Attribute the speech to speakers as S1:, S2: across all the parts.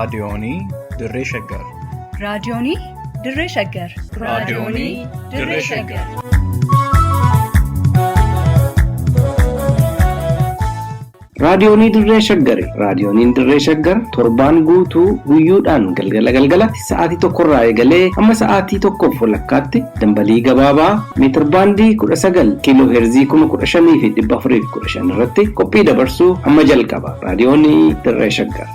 S1: Raadiyoonii Dirree Shaggar.
S2: Raadiyoonii Dirree Shaggar.
S1: Raadiyoonii Dirree Shaggar.
S3: Raadiyoonii Dirree Shaggari. Raadiyooniin Dirree Shaggar torbaan guutuu guyyoodhaan galgala galgalatti sa'aatii tokkorraa eegalee hamma sa'aatii tokkoof walakkaatti dambalii gabaabaa meetirbaandii 19 kiiloo heerzii 15,415 irratti qophii dabarsuu hamma jalqaba. Raadiyoonii Dirree Shaggar.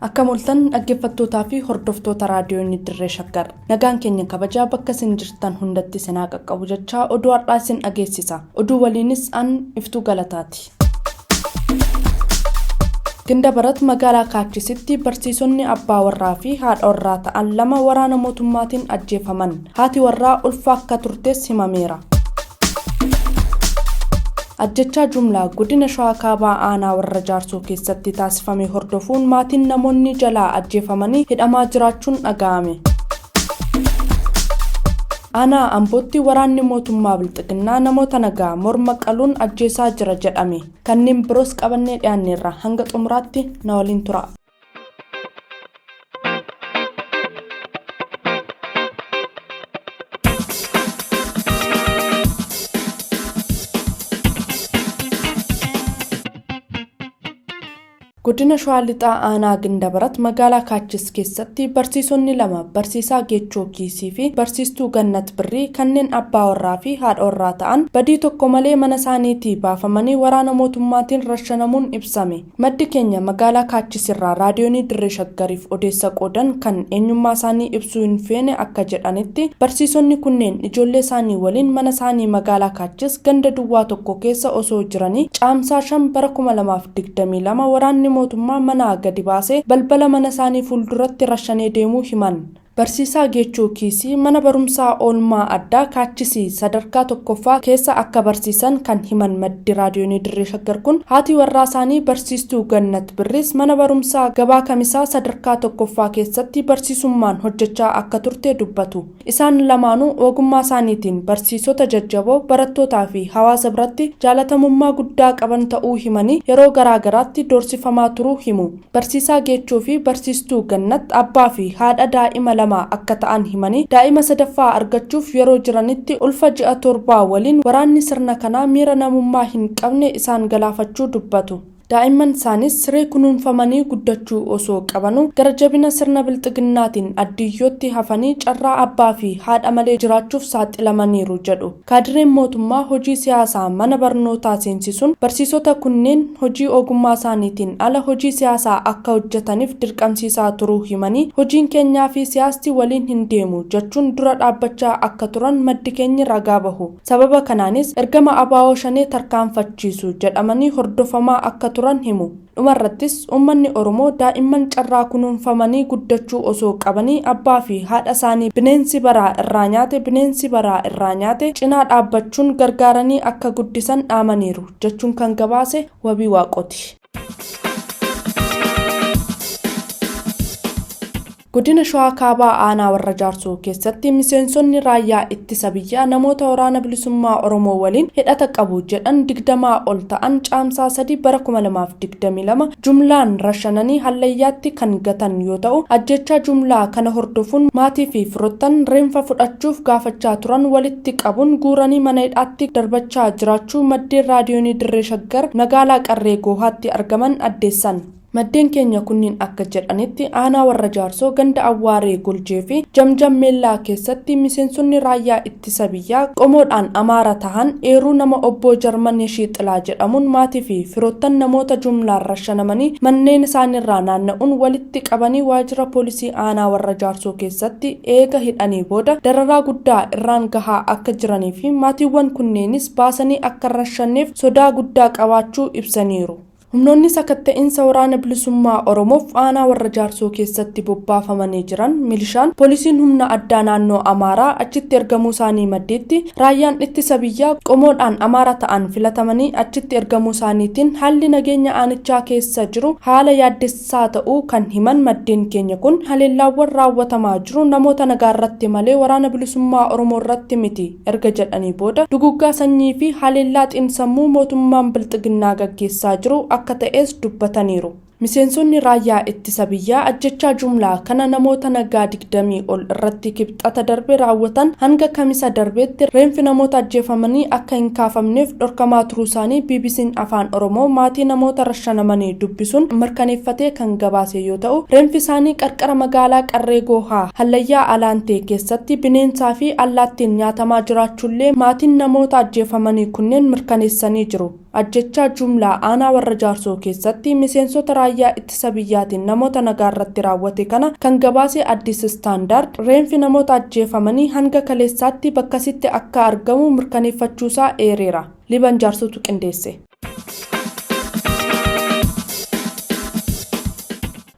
S4: Akka mooltan dhaggeeffattootaa fi hordoftoota raadiyoonii Dirree Shaggar. Nagaan keenya kabajaa bakka isin jirtan hundatti isin haa qaqqabu jechaa oduu har'aa isin dhageessisa. Oduu waliinis an Iftuu Galataati. Gindabarat magaalaa Kaachisitti barsiisonni abbaa warraa fi haadha warraa ta'an lama waraana mootummaatiin ajjeefaman. Haati warraa ulfa akka turtes himameera. Ajjechaa jumlaa godina Shawaa Kaabaa aanaa warra Jaarsoo keessatti taasifame hordofuun maatiin namoonni jalaa ajjeefamanii hidhamaa jiraachuun dhaga'ame. Aanaa Ambootti waraanni mootummaa Bilxiginnaa namoota nagaa morma qaluun ajjeesaa jira jedhame. Kanneen biroos qabannee dhiyaanneerra hanga xumuraatti na waliin tura. Godina Shawaa Lixaa Aanaa Gindabarat magaalaa Kaachis keessatti barsiisonni lama barsiisaa Geechoo Kiisii fi barsiistuu Gannat Birrii kanneen abbaa warraa fi haadha warraa ta'an badii tokko malee mana isaaniitii baafamanii waraana mootummaatiin rashanamuun ibsame. Maddi keenya magaalaa Kaachis irraa raadiyoonii Dirree Shaggariif odeessa qoodan kan eenyummaa isaanii ibsuu hin feene akka jedhanitti barsiisonni kunneen ijoollee isaanii waliin mana isaanii magaalaa Kaachis ganda duwwaa tokko keessa osoo jiranii caamsaa 5 bara 2022 waraanni mootummaa manaa gadi baasee balbala mana isaanii fuulduratti rashanee deemuu himan. Barsiisaa Geechoo Kiisii mana barumsaa oolmaa addaa Kaachisii sadarkaa tokkoffaa keessa akka barsiisan kan himan maddi raadiyoonii Dirree Shaggar kun haati warraa isaanii barsiistuu Gannat Birris mana barumsaa gabaa kamisaa sadarkaa tokkoffaa keessatti barsiisummaan hojjechaa akka turte dubbatu. Isaan lamaanuu ogummaa isaaniitiin barsiisota jajjaboo barattootaa fi hawaasa biratti jaalatamummaa guddaa qaban ta'uu himanii yeroo garaagaraatti doorsifamaa turuu himu. Barsiisaa Geechoo fi barsiistuu Gannat abbaa fi haadha daa'ima lama akka ta'an himanii daa'ima sadaffaa argachuuf yeroo jiranitti ulfa ji'a torbaa waliin waraanni sirna kanaa miira namummaa hin qabne isaan galaafachuu dubbatu. Daa'imman isaanis siree kunuunfamanii guddachuu osoo qabanuu gara jabina sirna bilxiginnaatiin addiyyootti hafanii carraa abbaa fi haadha malee jiraachuuf saaxilamaniiru jedhu. Kaadireen mootummaa hojii siyaasaa mana barnootaa seensisuun barsiisota kunneen hojii ogummaa isaaniitiin ala hojii siyaasaa akka hojjetaniif dirqamsiisaa turuu himanii hojiin keenyaa fi siyaasti waliin hin deemu jechuun dura dhaabbachaa akka turan maddi keenya ragaa bahu. Sababa kanaanis ergama ABO shanee tarkaanfachiisu jedhamanii hordofamaa akka turan himu. Dhumarrattis uummanni Oromoo daa'imman carraa kunuunfamanii guddachuu osoo qabanii abbaa fi haadha isaanii bineensi baraa irraa nyaate bineensi baraa irraa nyaate cinaa dhaabbachuun gargaaranii akka guddisan dhaamaniiru jechuun kan gabaase Wabii Waaqooti. Godina Shawaa Kaabaa Aanaa Warra Jaarsoo keessatti miseensonni raayyaa ittisa biyyaa namoota waraana bilisummaa Oromoo waliin hidhata qabu jedhan 20 ol ta'an caamsaa 3 bara 2022 jumlaan rashananii hallayyaatti kan gatan yoo ta'u ajjechaa jumlaa kana hordofuun maatii fi firoottan reenfa fudhachuuf gaafachaa turan walitti qabuun guuranii mana hidhaatti darbachaa jiraachuu maddeen raadiyoonii Dirree Shaggar magaalaa Qarree Goohaatti argaman addeessan. Maddeen keenya kunniin akka jedhanitti aanaa warra Jaarsoo ganda Awwaaree Goljee fi Jamjam Meellaa keessatti miseensonni raayyaa ittisa biyyaa qomoodhaan Amaara tahan eeruu nama obbo Jarman Yeshiixilaa jedhamuun maatii fi firoottan namoota jumlaan rashanamanii manneen isaaniirraa naanna'uun walitti qabanii waajjira poolisii aanaa warra Jaarsoo keessatti eega hidhanii booda dararaa guddaa irraan gahaa akka jiranii fi maatiiwwan kunneenis baasanii akka rashanneef sodaa guddaa qabaachuu ibsaniiru. Humnoonni sakatta'insa Waraana Bilisummaa Oromoof aanaa Warra Jaarsoo keessatti bobbaafamanii jiran milishaan poolisiin humna addaa naannoo Amaaraa achitti ergamuu isaanii maddiitti raayyaan ittisa biyyaa qomoodhaan Amaara ta'an filatamanii achitti ergamuu isaaniitiin haalli nageenya aanichaa keessa jiru haala yaaddessaa ta'uu kan himan maddeen keenya kun haleellaawwan raawwatamaa jiru namoota nagaa irratti malee Waraana Bilisummaa Oromoo irratti miti erga jedhanii booda duguggaa sanyii fi haleellaa xiinsammuu mootummaan bilxiginnaa gaggeessaa jiru akka ta'es dubbataniiru. Miseensonni raayyaa ittisa biyyaa ajjechaa jumlaa kana namoota nagaa 20 ol irratti Kibxata darbe raawwatan hanga Kamisa darbeetti reenfi namoota ajjeefamanii akka hin kaafamneef dhorkamaa turuu isaanii BBC'n Afaan Oromoo maatii namoota rashanamanii dubbisuun mirkaneeffatee kan gabaase yoo ta'u, reenfi isaanii qarqara magaalaa Qarree Goohaa Hallayyaa Alaantee keessatti bineensaa fi allaattiin nyaatamaa jiraachuullee maatiin namoota ajjeefamanii kunneen mirkaneessanii jiru. Ajjechaa jumlaa aanaa Warra Jaarsoo keessatti miseensota raayyaa ittisa biyyaatiin namoota nagaa irratti raawwate kana kan gabaase Addis Standard reenfi namoota ajjeefamanii hanga kaleessaatti bakkasitti akka argamu mirkaneeffachuusaa eereera. Liban Jaarsotu qindeesse.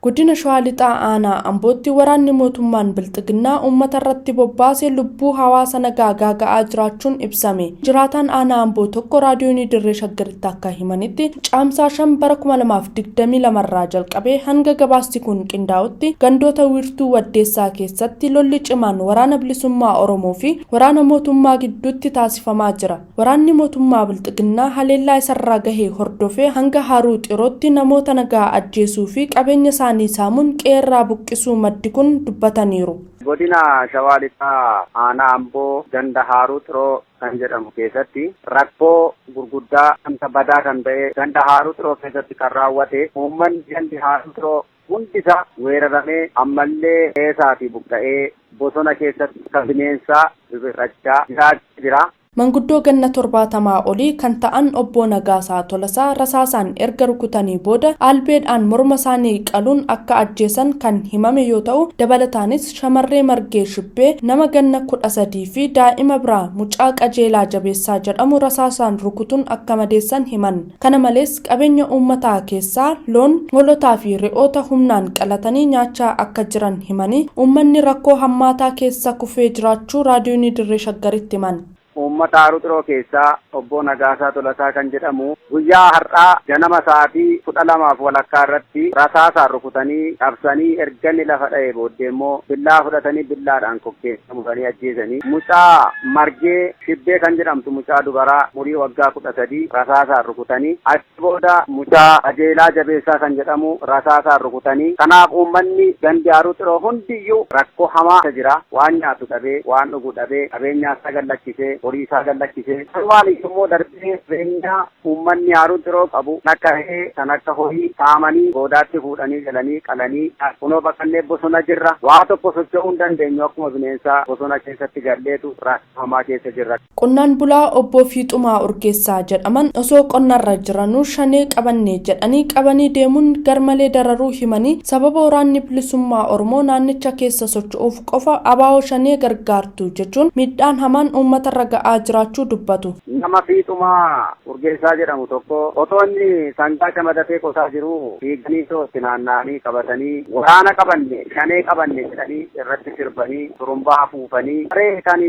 S4: Godina Shawaa Lixaa aanaa Ambootti waraanni mootummaan Bilxiginnaa uummata irratti bobbaase lubbuu hawaasa nagaa gaaga'aa jiraachuun ibsame. Jiraataan aanaa Amboo tokko raadiyoonii Dirree Shaggaritti akka himanitti Caamsaa 5 bara 2022 irraa jalqabee hanga gabaasti kun qindaa'utti gandoota wiirtuu Waddeessaa keessatti lolli cimaan Waraana Bilisummaa Oromoo fi waraana mootummaa gidduutti taasifamaa jira. Waraanni mootummaa Bilxiginnaa haleellaa isarraa gahee hordofee hanga Haruu Xirootti namoota nagaa ajjeesuu fi qabeenya isaanii saamuun qe'eerraa buqqisuu maddi kun dubbataniiru.
S5: Godina Shawaa Lixaa aanaa Amboo ganda Haaruu Xiroo kan jedhamu keessatti rakkoo gurguddaa wanta badaa kan ta'e ganda Haaruu Xiroo keessatti kan raawwate uummanni gandi Haaruu Xiroo hundisaa weeraramee ammallee qe'eesaa fi buqqa'ee bosona keessatti akka bineensaa bibirrachaa jiraachaa jira.
S4: Manguddoo ganna 70 olii kan ta'an Obbo Nagaasaa Tolasaa rasaasaan erga rukutanii booda albeedhaan morma isaanii qaluun akka ajjeesan kan himame yoo ta'u, dabalataanis shamarree Margee Shibbee nama ganna 13 fi daa'ima biraa mucaa Qajeelaa Jabeessaa jedhamu rasaasaan rukutuun akka madeessan himan. Kana malees qabeenya uummataa keessaa loon, hoolotaa fi re'oota humnaan qalatanii nyaachaa akka jiran himanii uummanni rakkoo hammaataa keessa kufee jiraachuu raadiyoonii Dirree Shaggaritti himan.
S5: Uummata Haaruu Xiroo keessaa Obbo Nagaasaa Tolasaa kan jedhamu guyyaa har'aa ganama sa'aatii 12:30 irratti rasaasaan rukutanii cabsanii erga inni lafa dha'ee booddee immoo billaa fudhatanii billaadhaan kokkeessa muranii ajjeesanii mucaa Margee Shibbee kan jedhamtu mucaa dubaraa umurii waggaa 13 rasaasaan rukutanii achi booda mucaa Qajeelaa Jabeessaa kan jedhamu rasaasaan rukutanii. Kanaaf uummanni gandi Haaruu Xiroo hundiyyuu rakkoo hamaa jira, waan nyaatu dhabee, waan dhugu dhabee, qabeenyaa isaa gad lakkisee, horii isaa gad lakkisee, kanumaan immoo darbee qabeenyaa uummanni Haaruu Xiroo qabu kan akka re'ee, kan akka horii saamanii goodaatti fuudhanii galanii qalanii kunoo baqannee bosona jirra, waa tokko socho'uu hin dandeenyu, akkuma bineensaa bosona keessatti galleetu rakkoo hamaa keessa jirra.
S4: Qonnaan bulaa Obbo Fiixumaa Urgeessaa jedhaman osoo qonnarra jiranuu shanee qabanne jedhanii qabanii deemuun garmalee dararuu himanii sababa Waraanni Bilisummaa Oromoo naannicha keessa socho'uuf qofa ABO shanee gargaartu jechuun miidhaan hamaan uummatarra ga'aa jiraachuu dubbatu.
S5: Nama Fiixumaa Urgeessaa jedhamu tokko otoo inni sangaa camadatee qotaa jiruu fiiganii osoo itti naanna'anii qabatanii waraana qabanne shanee qabanne jedhanii irratti sirbanii turumbaa afuufanii saree kan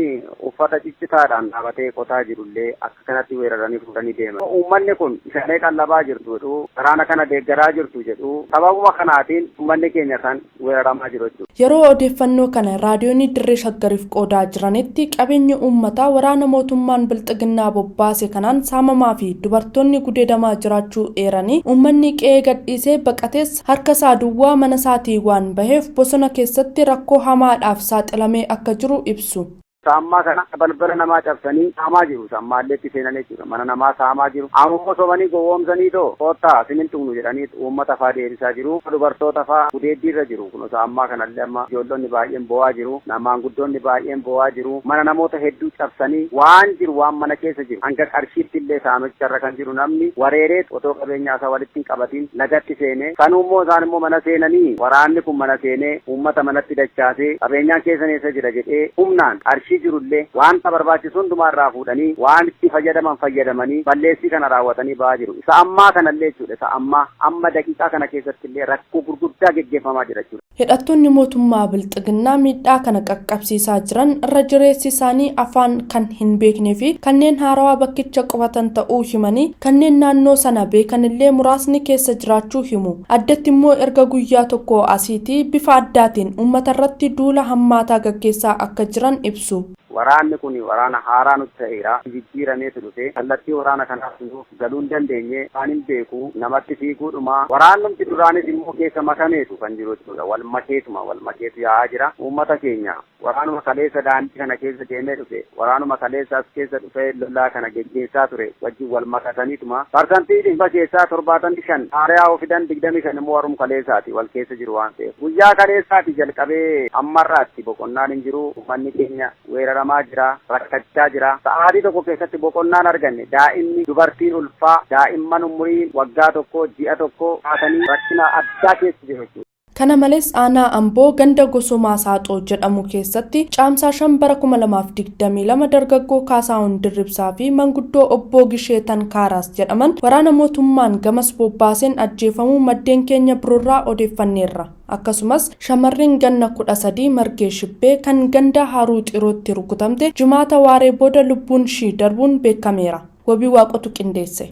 S5: uffata ciccitaadhaan dhaabatee qotaa jirullee akka kanatti weeraranii fuudhanii deeman. Uummanni kun shanee qallabaa jirtu jedhu, waraana kana deeggaraa jirtu jedhu, sababuma kanaatiin uummanni keenya kan weeraramaa jiru jechuudha.
S4: Yeroo odeeffannoo kana raadiyoonii Dirree Shaggariif qoodaa jiranitti qabeenyi uummataa waraana mootummaan Bilxiginnaa bobbaase kanaan saamamaa fi dubartoonni gudeedamaa jiraachuu eeranii uummanni qe'ee gadhiisee baqates harka isaa duwwaa mana isaatii waan baheef bosona keessatti rakkoo hamaadhaaf saaxilamee akka jiru ibsu.
S5: Saammaa kana balbala namaa cabsanii saamaa jiru. Sammaallee itti seenan jechuudha. Mana namaa saamaa jiru. Ammoo sobanii gowwoomsanii too koottaa isin tuqnu jedhanii uummata faa deebisaa jiru. Dubartoota faa gudeeddiirra jiru. Kun saammaa kanallee amma ijoollonni baay'een boo'aa jiru. Maanguddoonni baay'een boo'aa jiru. Mana namoota hedduu cabsanii waan jiru waan mana keessa jiru hanga qarshiitti illee saamicharra kan jiru namni wareeree otoo qabeenyaa isaa walitti hin qabatiin lagatti seenee sanuummoo isaan immoo mana seenanii waraanni kun mana seenee uummata manatti dachaasee qabeenyaan keessan eessa jira jedhee humnaan qarshii Qarshii jirullee wanta barbaachisu hundumaa irraa fuudhanii waan itti fayyadaman fayyadamanii balleessii kana raawwatanii ba'aa jiru. Isa ammaa kanallee jechuudha. Isa ammaa amma daqiiqaa kana keessatti illee rakkoo gurguddaa geggeeffamaa jira jechuudha.
S4: Hidhattoonni mootummaa Bilxiginnaa miidhaa kana qaqqabsiisaa jiran irra jireessi isaanii afaan kan hin beeknee fi kanneen haarawaa bakkicha qubatan ta'uu himanii, kanneen naannoo sana beekanillee muraasni keessa jiraachuu himu. Addatti immoo erga guyyaa tokko asiitii bifa addaatiin uummata irratti duula hammaataa gaggeessaa akka jiran ibsu.
S5: Waraanni kun waraana haaraa nutti ta'eera. Jijjiirameetu dhufe. Kallattii waraana kanaaf nuuf galuu hin dandeenye. Waan hin beeku namatti fiiguudhuma. Waraannumti duraanis immoo keessa makameetu kan jiru jechuudha. Wal makeetuma wal makeetu yaa'aa jira. Uummata keenya waraanuma kaleessa daandii kana keessa deemee dhufe. Waraanuma kaleessa as keessa dhufee lolaa kana geggeessaa ture. Wajjin wal makataniituma. Parsantii 100 keessaa 75 haaraa ofidan 25 immoo warrum kaleessaati wal keessa jiru waan ta'eef. Guyyaa kaleessaati jalqabee ammarraatti boqonnaan hin jiru. Uummanni keenya weeraramaa jira, rakkachaa jira. Sa'aatii tokko keessatti boqonnaan arganne daa'imni, dubartiin ulfaa, daa'imman umuriin waggaa 1, ji'a 1 haatanii rakkina addaa keessa jiru jechuudha.
S4: Kana malees aanaa Amboo ganda Gosomaa Saaxoo jedhamu keessatti caamsaa 5 bara 2022 dargaggoo Kaasaawun Dirribsaa fi manguddoo Obboo Gishee Tankaaraas jedhaman waraana mootummaan gamas bobbaaseen ajjeefamuu maddeen keenya biroorraa odeeffanneerra. Akkasumas shamarreen ganna 13 Margee Shibbee kan ganda Haruu Xirootti rukutamte Jimaata waaree booda lubbuun ishii darbuun beekameera. Wabii Waaqotu qindeesse.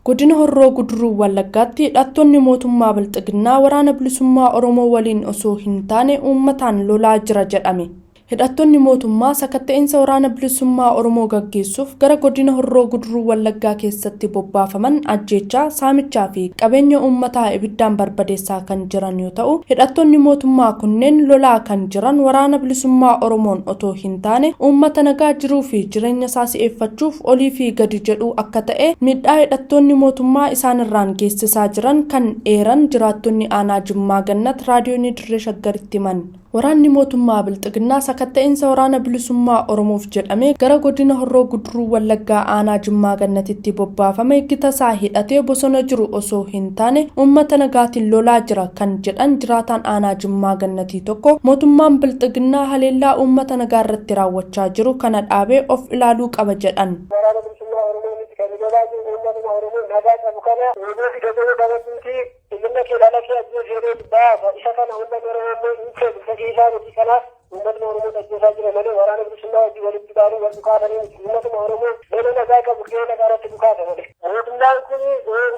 S4: Godina Horroo Guduruu Wallaggaatti hidhattoonni mootummaa Bilxiginnaa waraana bilisummaa Oromoo waliin osoo hin taane uummataan lolaa jira jedhame. Hidhattoonni mootummaa sakatta'insa waraana bilisummaa Oromoo gaggeessuuf gara godina Horroo Guduruu Wallaggaa keessatti bobbaafaman ajjeechaa, saamichaa fi qabeenya uummataa ibiddaan barbadeessaa kan jiran yoo ta'u, hidhattoonni mootummaa kunneen lolaa kan jiran waraana bilisummaa Oromoon otoo hin taane uummata nagaa jiruu fi jireenya isaa si'eeffachuuf olii fi gadi jedhu akka ta'e miidhaa hidhattoonni mootummaa isaanirraan geessisaa jiran kan eeran jiraattonni aanaa Jimmaa Gannat raadiyoonii Dirree Shaggaritti himan. Waraanni mootummaa Bilxiginnaa sakatta'insa waraana bilisummaa Oromoof jedhamee gara godina Horroo Guduruu Wallaggaa aanaa Jimmaa Gannatitti bobbaafame gita isaa hidhatee bosona jiru osoo hin taane uummata nagaatiin lolaa jira kan jedhan jiraataan aanaa Jimmaa Gannatii tokko mootummaan Bilxiginnaa haleellaa uummata nagaa irratti raawwachaa jiru kana dhaabee of ilaaluu qaba jedhan.
S6: Waraana bilisummaa Oromoo miti kan lolaa jiru uummatuma Oromoo nagaa qabu kana Oromoo fi gaggeessuu qabachuuti. Ilma kee dhala kee ajjeesee baasa. Isa kana uummanni Oromoo immoo hin fedhu. Fedhii isaa miti. Kanaaf uummatni Oromoo ajjeesaa jira malee waraana bilisummaa wajjin walitti baanii wal dhukaasanii miti. Uummatuma Oromoo nama nagaa qabu qe'ee nagaa irratti dhukaasa malee. Mootummaan kun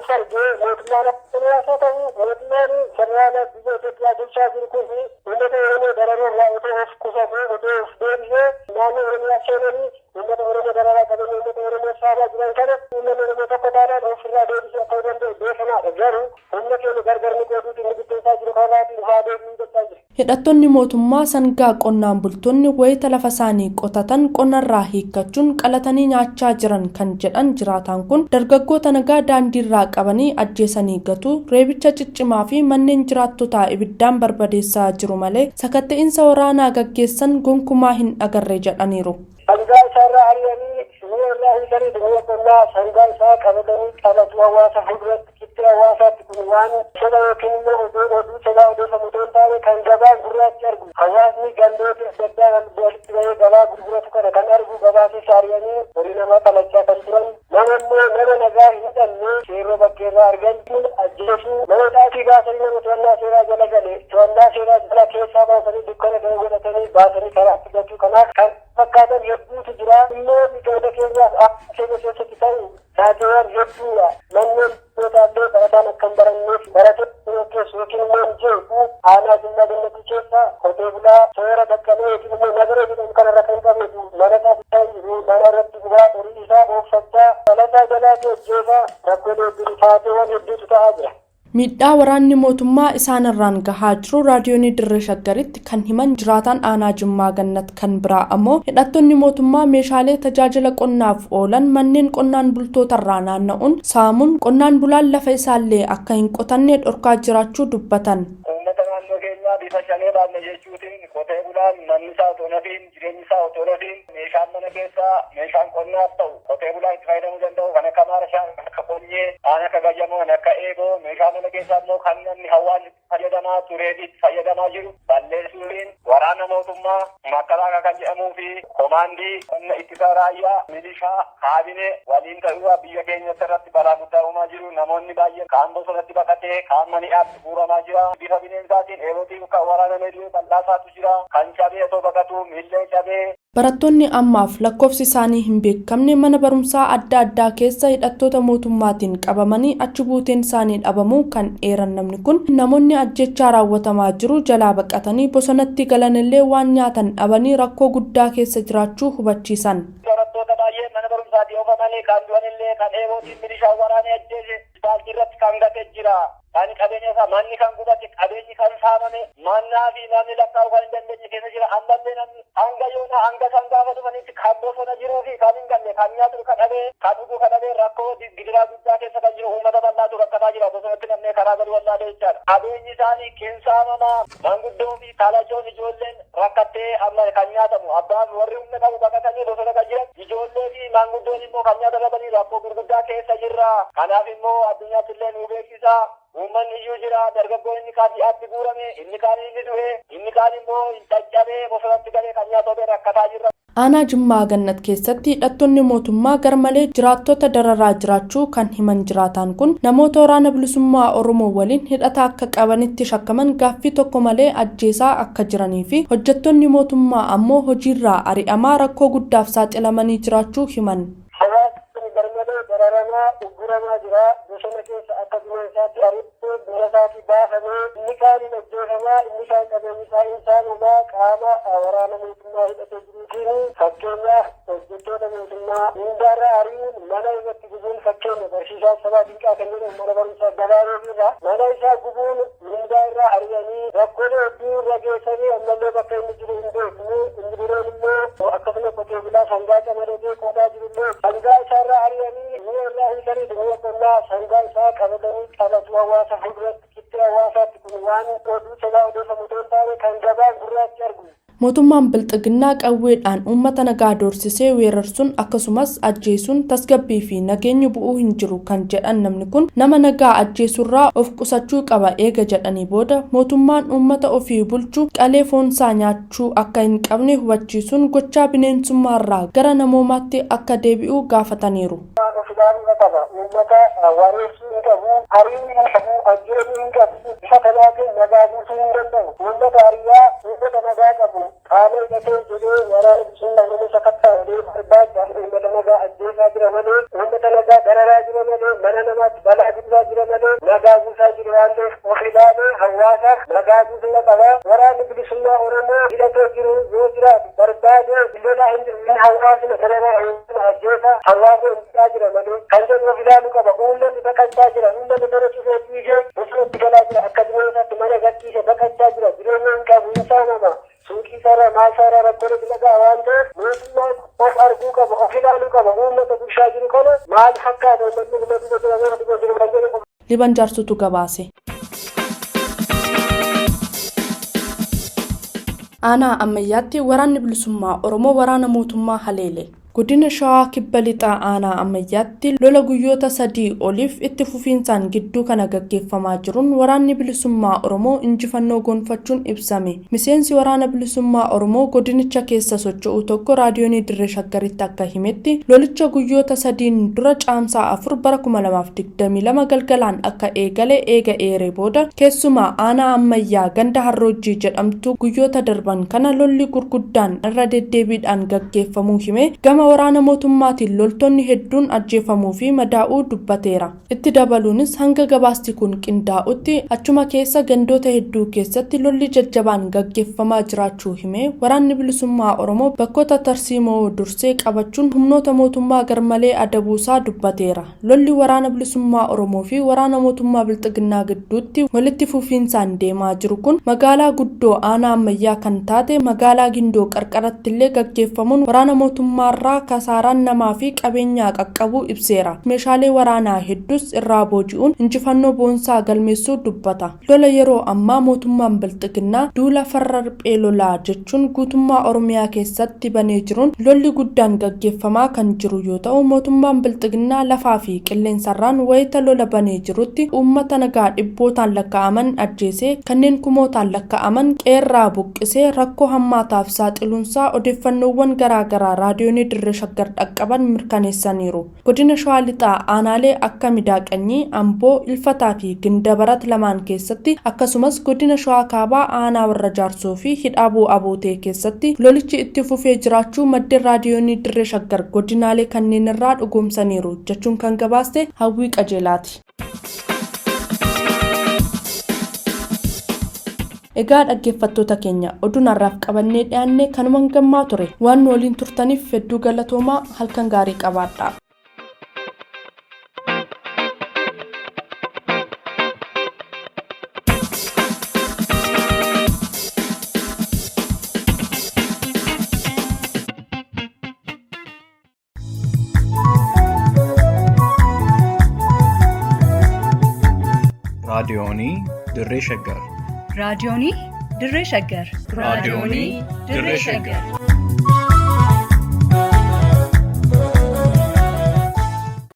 S6: isa argee mootummaan Oromiyaas haa ta'u mootummaan federaala biyya Itoophiyaa bulchaa jiru kun uummata Oromoo dararuu irraa otoo of qusatee otoo of deebisee naannoo Oromiyaa seenanii uummata Oromoo dararaa qabeenya uummata Oromoo saamaa jiran kana uummanni Oromoo tokko taanaan ofirraa deebisuu akka danda'u beekamaadha. Garuu humna keenya gargar nu qooduutiin nu bittinsaa jiru kanarraatiin haa deebi'uu jechaa jira.
S4: Hidhattoonni mootummaa sangaa qonnaan bultoonni wayita lafa isaanii qotatan qonnarraa hiikkachuun qalatanii nyaachaa jiran kan jedhan jiraataan kun dargaggoota nagaa daandiirraa qabanii ajjeesanii gatu, reebicha ciccimaa fi manneen jiraattotaa ibiddaan barbadeessaa jiru malee sakatta'insa waraanaa gaggeessan gonkumaa hin agarre jedhaniiru.
S6: Sangaa isaarraa ari'anii mi'a irraa hiikanii mi'a qonnaa sangaa isaa qabatanii qabatu hawaasa fuulduratti qixxee hawaasaatti kun waan soba yookiin immoo oduu sobaa odeeffamu otoo hin taane kan gabaan gurraachi argu hawaasni gandoota adda addaa walitti bahee gabaa gurguratu kana kan argu gabaa keessa ari'anii horii namaa qalachaa kan turan nama immoo nama nagaa hin hidhanne seeroo bakkeerraa argan ajjeesuu nama xaafii baasanii nama to'annaa seeraa jala gale to'annaa seeraa jala keessaa baasanii dukkana ga'u godhatanii baasanii karaatti gatuu kanaaf kan fakkaatan hedduutu jira. Immoo ganda keenyaaf akka keenya keessatti ta'u taateewwan hedduudha. Manneen barnootaallee barataan akka hin baranneef barattoonni keessa yookiin immoo hin jeequ aanaa Jimmaa Gannatii keessa qotee bulaa toora baqqalee yookiin immoo nagara jedhamu kanarra kan qabeetu mana isaa jiru mana irratti gubaa horii isaa oofachaa dhalataa jalaatu ajjeesaa rakkoolee hedduun taateewwan hedduutu ta'aa jira.
S4: Miidhaa waraanni mootummaa isaanirraan gahaa jiru raadiyoonii Dirree Shaggaritti kan himan jiraataan aanaa Jimmaa Gannat kan biraa ammoo hidhattoonni mootummaa meeshaalee tajaajila qonnaaf oolan manneen qonnaan bultootarraa naanna'uun saamuun qonnaan bulaan lafa isaallee akka hin qotanne dhorkaa jiraachuu dubbatan.
S6: Uummata naannoo keenyaa Bifa shanee baafne jechuutiin qotee bulaan manni isaa otoo nafiin, jireenyi isaa otoo nafiin, meeshaan mana keessaa, meeshaan qonnaaf ta'u qotee bulaan itti fayyadamuu danda'u kan akka maarashaa, kan akka qonyee, kan akka gayyamoo, kan akka eeboo, meeshaa mana keessaa immoo kan namni hawaasni itti fayyadamaa turee fi itti fayyadamaa jiru balleessuutiin waraana mootummaa makalaakaa kan jedhamuu fi komaandii humna ittisa raayyaa, milishaa, kaabinee waliin ta'uudhaa biyya keenya irratti balaa guddaa uumaa jiru. Namoonni baay'een kaan bosonatti baqatee, kaan mani'aatti guuramaa jira. Bifa bineensaatiin eebotiin kan waraanamee du'e bal'aasaatu jira. Kan cabee otoo baqatu miillee cabee.
S4: Barattoonni ammaaf lakkoofsi isaanii hin beekamne mana barumsaa adda addaa keessa hidhattoota mootummaatiin qabamanii achi buuteen isaanii dhabamuu kan eeran namni kun, namoonni ajjechaa raawwatamaa jiru jalaa baqatanii bosonatti galanillee waan nyaatan dhabanii rakkoo guddaa keessa jiraachuu hubachiisan.
S6: Barattoota baay'ee mana barumsaatii oofamanii kan du'anillee, kan eebootiin milishaan waraanee ajjeese, ispaaltii irratti kan gate jira. Kan qabeenya isaa, manni kan gubate, qabeenyi kan saamame, mannaa fi namni lakkaa'uu kan hin dandeenye keessa jira. Ammallee namni hanga yoona hanga kan gaafa dhufanitti kan bosona jiruu fi kan hin galle, kan nyaatu kan dhabee, kan dhugu kan dhabee, rakkoo gidiraa guddaa keessa kan jiru uummata bal'aatu rakkataa jira. Bosonatti namni karaa galu wallaalee jechaadha. Qabeenyi isaanii kinsaamamaa, manguddoo fi kalachoon ijoolleen rakkattee amma kan nyaatamu. Abbaan warri humna qabu baqatanii bosona kan jiran, ijoollee fi manguddoon immoo kan nyaata dhabanii rakkoo gurguddaa keessa jirra. Kanaaf immoo addunyaatti illee nu beeksisa. Uummanni iyyuu jira, dargaggoo inni kaan dhiyaatti guurame, inni kaan inni du'e, inni kaan immoo caccabee bosonatti galee kan nyaatu dhabee rakkataa jirra.
S4: Aanaa Jimmaa Gannat keessatti hidhattoonni mootummaa garmalee jiraattota dararaa jiraachuu kan himan jiraataan kun, namoota waraana bilisummaa Oromoo waliin hidhata akka qabanitti shakkaman gaaffii tokko malee ajjeesaa akka jiranii fi hojjettoonni mootummaa ammoo hojiirraa ari'amaa rakkoo guddaaf saaxilamanii jiraachuu himan.
S6: Hawaasni garmalee dararamaa, ugguramaa jira. Bosona keessa akka bineensaatti ari'atee mana isaatii baafamee, inni kaan hin ajjeefamaa, inni kaan qabeenyi isaa hin saamamaa, qaama waraana mootummaa hidhatee jiruutiin. Fakkeenyaaf hojjettoota mootummaa hundaarra ari'uun, mana irratti gubuun, fakkeenya barsiisaa Sabaa Dinqaa kan jedhamu mana barumsaa Gabaaroo irraa mana isaa gubuun, mindaa irraa ari'anii rakkoolee hedduu irra geessanii ammallee bakka inni jiru hin beeknu. Inni biroon immoo akkasuma qotee bulaa sangaa camadatee qotaa jirullee sangaa isaarraa ari'anii, mi'a irraa hiikanii, mi'a qonnaa sangaa isaa qabatanii qalatu hawaasa fuulduratti, qixxee hawaasaatti. Kun waan oduu sobaa odeeffamu otoo hin taane kan gabaan gurraatti argu.
S4: Mootummaan Bilxiginnaa qawweedhaan uummata nagaa doorsisee weerarsuun akkasumas ajjeesuun tasgabbii fi nageenyi bu'uu hin jiru kan jedhan namni kun, nama nagaa ajjeesurraa of qusachuu qaba eega jedhanii booda, mootummaan uummata ofii bulchu qalee foonsaa nyaachuu akka hin qabne hubachiisuun gochaa bineensummaarraa gara namoomaatti akka deebi'u gaafataniiru.
S6: Of ilaaluu qaba. Uummata wareersuu hin qabu, ari'uu hin qabu, ajjeesuu hin qabu. Bifa kanaatiin nagaa buusuu hin danda'u. Uummata ari'aa, uummata nagaa qabu qaama hidhatee jedhee waraana bilisummaa Oromoo sakatta'ee barbaacha uummata nagaa ajjeesaa jira malee, uummata nagaa dararaa jira malee, mana namaatti balaa fidaa jira malee nagaa buusaa jiru waan ta'eef of ilaalee hawaasaaf nagaa buusuu qaba. Waraanni bilisummaa Oromoo hidhatee jiru yoo jiraatu barbaadee lolaa hin jiru. Inni hawaasni dararaa, hawaasni ajjeesaa, hawaasa hin jira malee kan jedhu of ilaaluu qaba. Uummanni baqachaa jira. Uummanni mana cufee dhiisee bosonatti galaa jira. Akka bineensaatti mana gadhiise baqachaa jira. Jireenya hin qabu, hin saamama. Suuqii isaarraa, maal isaarraa rakkoolee dalagaa waan ta'eef mootummaan of arguu qaba, of ilaaluu qaba. Uummata bulchaa jiru kana maal fakkaata uummanni kuma duba jira, mana duba jiru kan jedhu.
S4: Liban Jaarsotu gabaase. Aanaa Ammayyaatti waraanni bilisummaa Oromoo waraana mootummaa haleele. Godina Shawaa Kibba Lixaa Aanaa Ammayyaatti lola guyyoota 3 oliif itti fufiinsaan gidduu kana gaggeeffamaa jiruun waraanni bilisummaa Oromoo injifannoo gonfachuun ibsame. Miseensi waraana bilisummaa Oromoo godinicha keessa socho'u tokko raadiyoonii Dirree Shaggaritti akka himetti, lolicha guyyoota 3n dura Caamsaa 4 bara 2022 galgalaan akka eegale eega eeree booda, keessumaa Aanaa Ammayyaa ganda Harroojjii jedhamtu guyyoota darban kana lolli gurguddaan irra deddeebiidhaan gaggeeffamuu hime. Gama waraana mootummaatiin loltoonni hedduun ajjeefamuu fi madaa'uu dubbateera. Itti dabaluunis hanga gabaasti kun qindaa'utti achuma keessa gandoota hedduu keessatti lolli jajjabaan gaggeeffamaa jiraachuu hime, waraanni bilisummaa Oromoo bakkoota tarsiimoo dursee qabachuun humnoota mootummaa garmalee adabuusaa dubbateera. Lolli waraana bilisummaa Oromoo fi waraana mootummaa Bilxiginnaa gidduutti walitti fufiinsaan deemaa jiru kun magaalaa guddoo aanaa Ammayyaa kan taate magaalaa Gindoo qarqaratti illee gaggeeffamuun waraana mootummaarraa diinotarraa kasaaraan namaa fi qabeenyaa qaqqabuu ibseera. Meeshaalee waraanaa hedduus irraa booji'uun injifannoo boonsaa galmeessuu dubbata. Lola yeroo ammaa mootummaan bilxiginnaa duula farra riphee lolaa jechuun guutummaa Oromiyaa keessatti banee jiruun lolli guddaan gaggeeffamaa kan jiru yoo ta'u, mootummaan bilxiginnaa lafaa fi qilleensarraan wayita lola banee jirutti uummata nagaa dhibbootaan lakkaa'aman ajjeesee kanneen kumootaan lakkaa'aman qeerraa buqqisee rakkoo hammaataaf saaxiluunsaa odeeffannoowwan garaagaraa raadiyoonii Dirree Shaggar dhaqqaban mirkaneessaniiru. Godina Shawaa Lixaa aanaalee akka Midaaqanyii, Amboo, Ilfataa fi Gindabarat lamaan keessatti, akkasumas godina Shawaa Kaabaa aanaa Warra Jaarsoo fi Hidhaabuu Abootee keessatti lolichi itti fufee jiraachuu maddeen raadiyoonii Dirree Shaggar godinaalee kanneen irraa dhugoomsaniiru jechuun kan gabaaste Hawwii Qajeelaati. Egaa dhaggeeffattoota keenya, oduun har'aaf qabannee dhiyaanne kanumaan gammaa ture. Waan nu waliin turtaniif hedduu galatoomaa, halkan gaarii qabaadha.
S1: Raadiyoonii Dirree Shaggar.
S2: Raadiyoonii Dirree Shaggar.
S1: Raadiyoonii Dirree Shaggar.